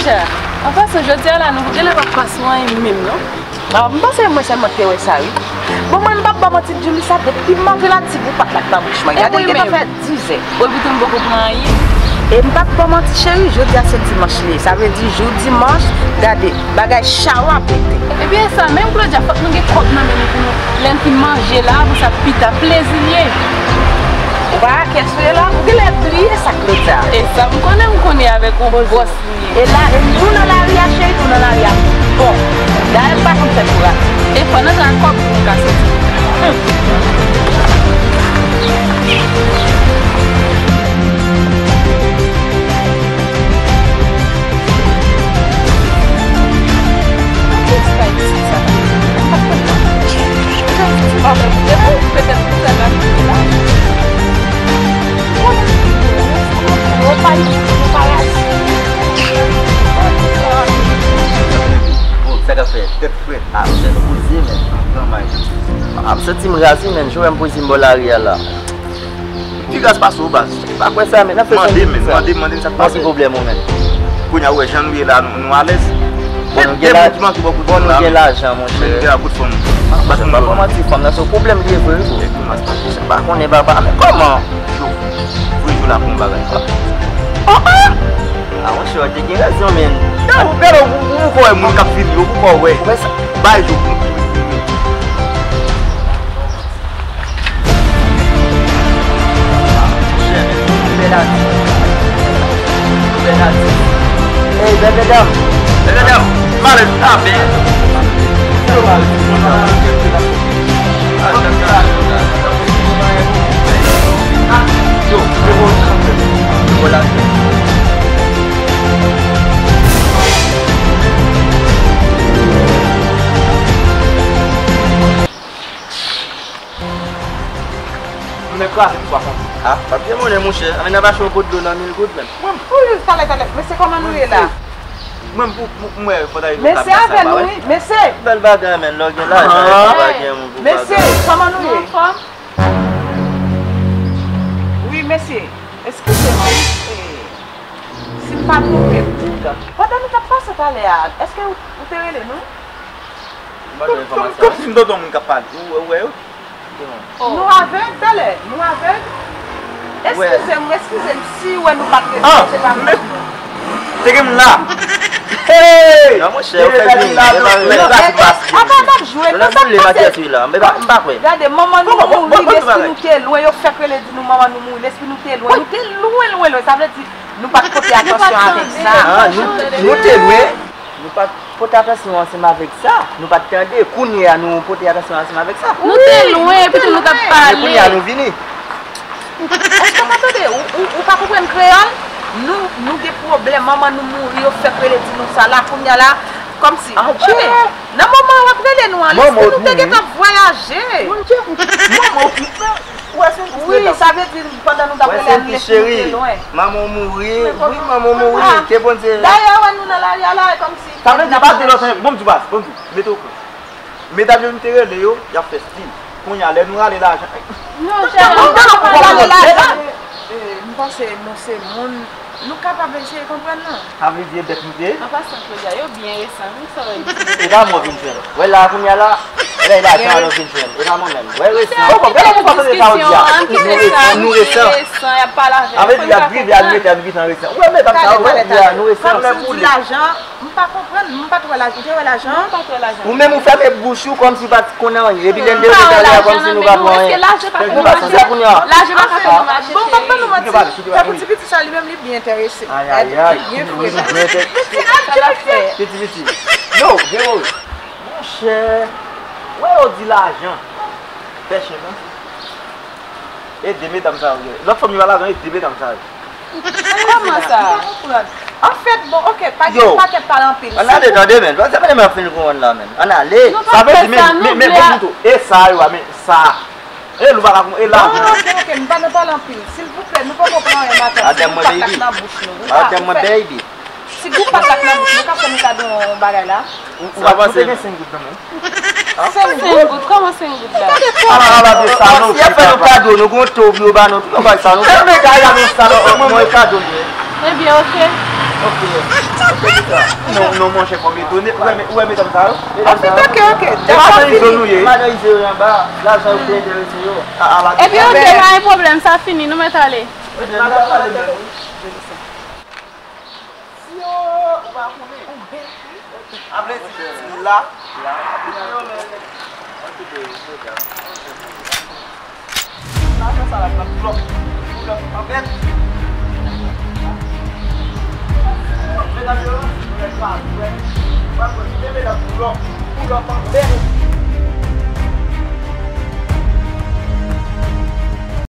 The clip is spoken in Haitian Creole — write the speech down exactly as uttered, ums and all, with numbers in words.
Monchè, an pasan, jodi a la, nou genlè p ap pa sou anyen menm, non? Ah, m panse mwen sèlman k te wè sa, wi. Bon, mwen, m p ap ba w manti, Djouli, sa depi m antre la, ti gou pat la k nan bouch mwen. Gade, gentan fè dizè. Bon, epi tou m poko pran anyen. E m p ap ba w manti, cheri, jodi a se dimanch li ye. Sa vle di, jou dimanch, gade, bagay chawa pete. Ebyen, sa menm, Claudia, fòk nou gen kòb nan men nou pou nou, lè n fin manje la, pou sa pita, plezi l ye. Ou pa wè kè sou ye la? Ou genlè bliye sa, Claudia. E sa m konnen, m konnen avèk yon bòs. E la, e nou nan lari a, cheri, nou nan lari a. Bon, dayè, m pa konn fè pou rate. E fò n antre ak kòb pou n ka soti. Bon, sa k ap fèt? Tèt frèt. Ah, monchè, nou poze, men. Pran may. Ah, m santi m raz, wi, men. Jan w wè m poze m bò lari a la. Pi raz pase w, baz. Pa kwè sa, men. N ap fè sa. Mande, men. Mande, mande m sa k pase. Mande pwoblèm ou, men. Kounye a, ou wè, jan nou ye la, nou, nou alèz. Bon, nou gen la-, bon, nou gen lajan, monchè. Men, gen a kout fanm. Ah, monchè, m pa ba w manti, fanm nan se yon pwoblèm li ye vre, wi, bro. Epi, mas pa sa. M pa konnen, papa, men kòman? Yo, vre jou la pou yon bagay. Oh, oh! Ah, monchè, w te gen rezon, men. Gade, gade, ou, ou, ou poko wè moun k ap vini yo, ou poko wè. Ou wè sa? Bay jou. Bèl atis. Bèl atis. Ey, bèl medam. Bèl medam. Malèz, ah, ben. Yo, yo, yo. Mwen kraze m swa konsa. Ah, pa byen monnen, monchè. Ann al achte yon pot dlo nan mil goud, menm. Mwen, oh, talè, talè. Mesye, kòman nou ye la? Mwen, pou, pou, mwen, fò ta rive. Mesye, avè nou, wi. Mesye. Bèl bagay, menm. Lè w gen lajan, pa gen moun pou bagay. Mesye, kòman nou ye? Nou anfòm? Wi, mesye. Eskize mwen, wi. E, si m pa twonpe m, pandan nou t ap pase talè a, èske ou, ou te rele nou? Kòm, kòm, kòm si m tande yon moun k ap pale. Ou, ou wè yo? Nou avèg, talè, nou avèg. Eskize m, eskize m, si ou wè nou pa t rele, se pa vle. Te gen moun la. Hey! Non, monchè, ou fè vin. Apa n ap jwe, konsa pase. M pa kwè. Gade, manman nou mouri, lespri nou te lwen, yo fèk rele di nou manman nou mouri, lespri nou te lwen, nou te lwen, lwen, lwen, sa vle di nou pa t pote atansyon avèk sa. Ah, nou, nou te lwen. Nou pa t pote atansyon ansanm avèk sa. Nou pa t tande. Kounye a, nou pote atansyon ansanm avèk sa. Nou te lwen, epi tou nou t ap pale. Men kounye a, nou vini. Èske w ka tande? Ou, ou, ou pa konprann kreyòl? Nou, nou gen pwoblèm. Manman nou mouri, yo fèk rele di nou sa la. Kounye a la, kòmsi. Adje! Nan moman w ap rele nou an, lespri nou te gentan vwayaje. Manman w mouri. Ou wè se yon ti... Wi, sa vle di pandan nou t ap rele a, nou lespri nou te lwen. Manman w mouri, wi, manman w mouri, ke Bondye. Dayè, wè nou nan lari a la, e kòmsi... Sa vle di, pa di lòt anyen, bon, m di w baz, bon, m di w, mete w klè. Medam yo, nou te rele yo, y ap fè stil. Kounye a, lè nou rale lajan. Non, Jè, nou pa rale lajan. E, m panse nou se moun, nou kapab eseye konprann, non. Sa vle di e bèt nou te ye? An pasan, Claudia, yo byen resan, wi, sa w di. E pa mwen vin fè l. Wè la, kounye a la, lè lajan an nou vin fè l. E pa mwen menm. Wè resan. Bon, bon, gade pou pa tande sa w di a. Nou resan, nou resan. Sa vle di y ap grive, y ap mete, y ap grive nan resan. Wè, medam sa, wè, kounye a, nou resan. Kòmsi w di lajan, m pa konprann, m pa t wè lajan, ou te wè lajan? Non, m pa t wè lajan. Ou menm ou fèmen bouch ou kòmsi w pa t konnen anyen. Epi lè n te rele talè a kòmsi nou pa t wè anyen. Èske lajan pa fè nou mache? Lajan pa ka fè nou mache, cheri. Bon, m p ap ban nou manti. Tankou ti piti sa, li menm, li byen enterese. Ay, ay, ay. Byen fre. Li byen enterese. Piti, piti, piti. Piti, piti. Yo, Vero. Monchè. Wè yo di lajan. Fè chen, non? Ede medam sa yo. Lòt fanm yo pa lajan, ede medam sa yo. Kòman sa? M pa konprann. Anfèt, bon, oke, pa gen, pa gen pale anpil. Ann ale, tande, men. Se pa demen ap fin konprann la, men. Ann ale. Sa vle di, men, men, men, bon, e sa yo a, men sa. E, nou pa ka konprann, e la. Bon, oke, oke, m pa nan pale anpil. Silvouplè, nou poko pran anyen maten. Atè mwen, baby. Atè mwen, baby. Ti gou pat la k nan bouch nou, k ap fè nou gade yon bagay la. Ou, ou, ou te gen senk goud nan men w? Senk goud? Senk goud? Kòman senk goud la? Ala, ala, de salopri, papa. Si y ap fè nou kado, nou gon to pou yo ba nou, tout yon bagay sa, nou fè. Mwen, mwen, kado, mwen. Ebyen, oke. Ok, ok, Lisa. Non, non, monchè, kòm etone. Ou wè, ou wè medam sa yo? Medam sa yo? Ok, ok, ok. E pa nan izo nou ye. Madan izo yo anba. Lajan yo te enterese yo. A, a, la. Epi yo gen pa gen pwoblèm, sa fini, nou mèt ale. Medam sa pale menm, wi. Si yo, ou pa konnen. Apre, si la, la, apre yo, men, Lajan sa la nan blòk. Blòk anbèt. Medam yo, nou lè pa vre. Mwen konn de medam blòk. Blòk anbèt.